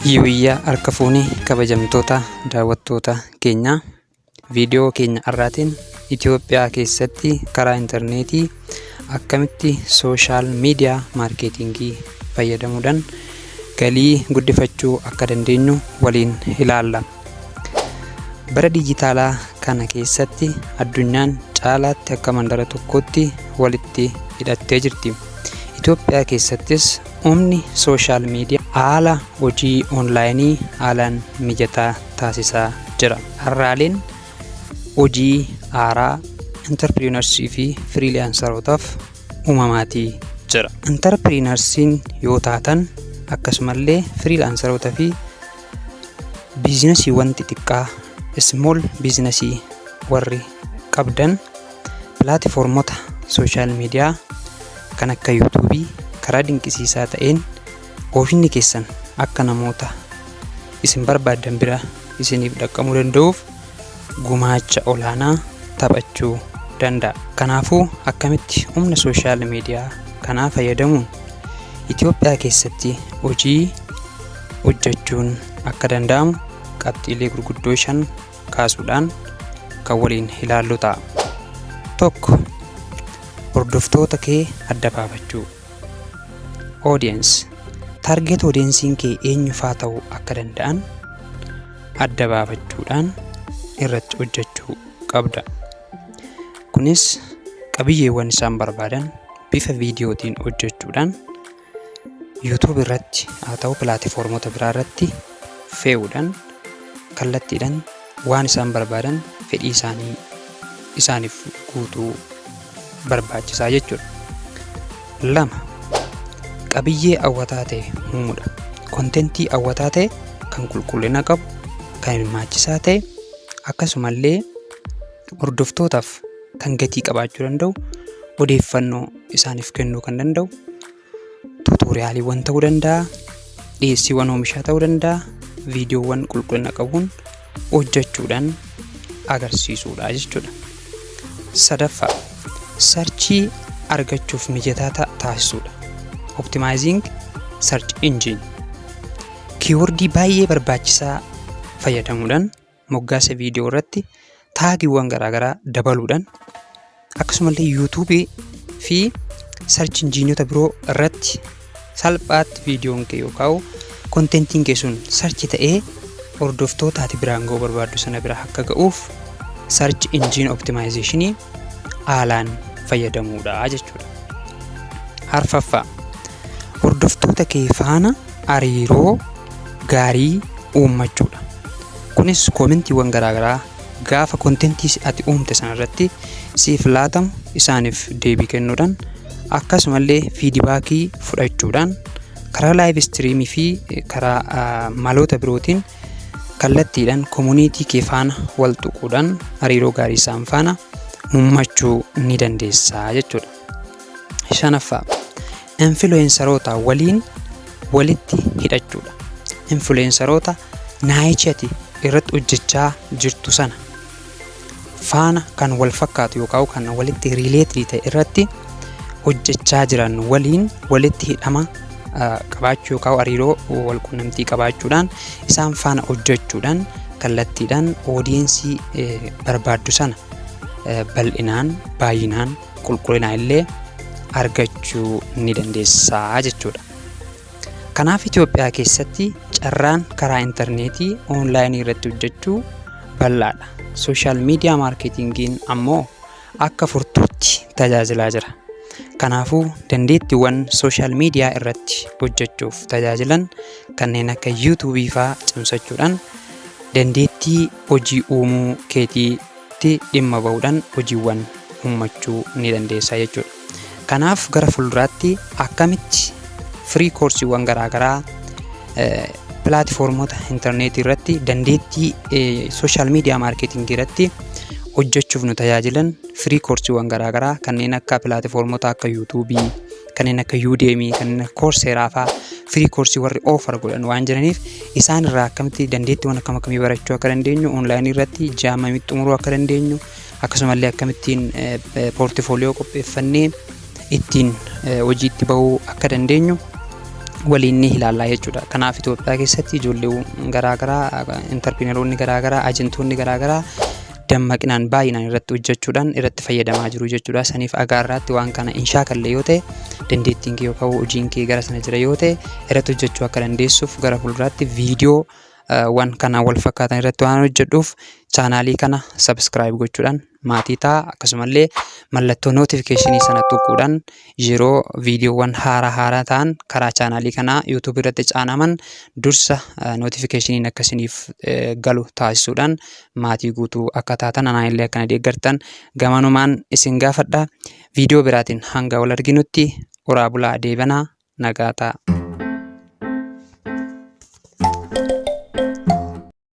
Hiyyaa harka fuunee, kabajamtoota daawwattoota keenyaa, viidiyoo keenya har'aatiin Itoophiyaa keessatti karaa intarneetii akkamitti social media marketingii fayyadamuudhaan galii guddifachuu akka dandeenyu waliin ilaalla. Bara dijitaalaa kana keessatti addunyaan caalaatti akka mandara tokkootti walitti hidhattee jirti. Itoophiyaa keessattis humni social media haala hojii onlaayinii haalaan mijataa taasisaa jira. Carraaleen hojii haaraa entrepreneursii fi freelancerootaaf uumamaatii jira. Entrepreneursiin yoo taatan, akkasumallee freelanceroota fi businessiiwwan xixiqqaa, small businessii warri qabdan, platformota social media kan akka YouTubeii karaa dinqisiisaa ta'een oomishni keessan akka namoota isin barbaaddan bira isiniif dhaqqabuu danda'uuf gumaacha olaanaa taphachuu danda'a. Kanaafuu akkamitti humna social media kanaa fayyadamuun Itoophiyaa keessatti hojii hojjechuun akka danda'amu qabxiilee gurguddoo shan kaasuudhaan kan waliin ilaallu ta'a. 1. Hordoftoota kee adda baafachuu. Audience. Target audienceiin kee eenyufaa ta'uu akka danda'an adda baafachuudhaan irratti hojjechuu qabda. Kunis qabiyyeewwan isaan barbaadan bifa viidiyootiin hojjechuudhaan YouTube irratti haa ta'u, platformota biraa irratti fe'uudhaan kallattiidhaan waan isaan barbaadan, fedhii isaanii isaaniif guutuu barbaachisaa jechuudha. 2. Qabiyyee hawwataa ta'e uumuudha. Contentii hawwataa ta'e, kan qulqullina qabu, kan hirmaachisaa ta'e, akkasumallee hordoftootaaf kan gatii qabaachuu danda'u, odeeffannoo isaaniif kennuu kan danda'u, tutorialiiwwan ta'uu danda'a, dhiyeessiiwwan oomishaa ta'uu danda'a, viidiyoowwan qulqullina qabuun hojjechuudhaan agarsiisuudha jechuudha. Sadaffaa, searchii argachuuf mijataa taasisuudha. Optimizing search engine. Keywordii baay'ee barbaachisaa fayyadamuudhaan moggaasa viidiyoo irratti tagiiwwan garaagaraa dabaluudhaan, akkasumallee YouTubeii fi search engineota biroo irratti salphaatti viidiyoon kee yookaan contentiin kee sun search ta'ee hordoftoota ati biraan ga'uu barbaaddu sana bira akka ga'uuf search engine optimizationii haalaan fayyadamuudha jechuudha. Arfaffaa, hordoftoota kee faana hariiroo gaarii uummachuudha. Kunis commentiiwwan garaagaraa gaafa contentii ati uumte sanarratti siif laatamu isaaniif deebii kennuudhaan, akkasumallee feedbackii fudhachuudhaan, karaa live streamii fi karaa maloota birootiin kallattiidhaan community kee faana wal tuquudhaan hariiroo gaarii isaan faana uummachuu ni dandeessa jechuudha. Shanaffaa, influenceroota waliin walitti hidhachuudha. Influenceroota niche ati irratti hojjechaa jirtu sana faana kan wal fakkaatu yookaan kan walitti related ta'e irratti hojjechaa jiran waliin walitti hidhama qabaachuu yookaan hariiroo wal quunnamtii qabaachuudhaan, isaan faana hojjechuudhaan kallattiidhaan audienceii barbaaddu sana bal'inaan, baay'inaan, qulqullinaan illee argachuu ni dandeessaa jechuudha. Kanaaf Itoophiyaa keessatti carraan karaa intarneetii onlineii irratti hojjechuu bal'aadha. Social media marketingiin ammoo akka furtuutti tajaajilaa jira. Kanaafuu dandeettiiwwan social media irratti hojjechuuf tajaajilan kanneen akka YouTubeii fa'aa cimsachuudhaan, dandeettii hojii uumuu keetiitti dhimma bahuudhaan hojiiwwan uummachuu ni dandeessa jechuudha. Kanaaf gara fuulduraatti akkamitti free courseiiwwan garaagaraa platformota intarneetii irratti dandeettii social media marketingii irratti hojjechuuf nu tajaajilan, free courseiiwwan garaagaraa kanneen akka platformota akka YouTubeii, kanneen akka Udemy, kanneen akka Coursera fa'aa free courseii warri offer godhan waan jiraniif, isaan irraa akkamitti dandeettiiwwan akkam akkamii barachuu akka dandeenyu, onlineii irratti jaamamii xumuruu akka dandeenyu, akkasumallee akkamittiin portfolio qopheeffannee ittiin hojiitti bahuu akka dandeenyu waliin ni ilaallaa jechuudha. Kanaaf Itoophiyaa keessatti ijoollee garaagaraa, entrepreneuroonni garaagaraa, agentoonni garaagaraa dammaqinaan baay'inaan irratti hojjechuudhaan irratti fayyadamaa jiru jechuudha. Saniif agaarraatti waan kana hin shaakalle yoo ta'e, dandeettiin kee yookaan hojiin kee gara sana jira yoo ta'e, irratti hojjechuu akka dandeessuuf gara fuulduraatti viidiyoo waan kanaan wal fakkaatan irratti waan hojjedhuuf chaanaalii kana subscribe gochuudhaan maatii ta'a. Akkasumallee mallattoo notificationii sana tuquudhaan yeroo viidiyoowwan haaraa haaraa ta'an karaa chaanaalii kanaa YouTube irratti caanaman dursa notificationiin akka isiniif galu taasisuudhaan maatii guutuu akka taatan, anaan illee akkana deeggartan gamanumaan isin gaafadha. Viidiyoo biraatiin hanga wal arginutti horaa bulaa, deebanaa, nagaa ta'a.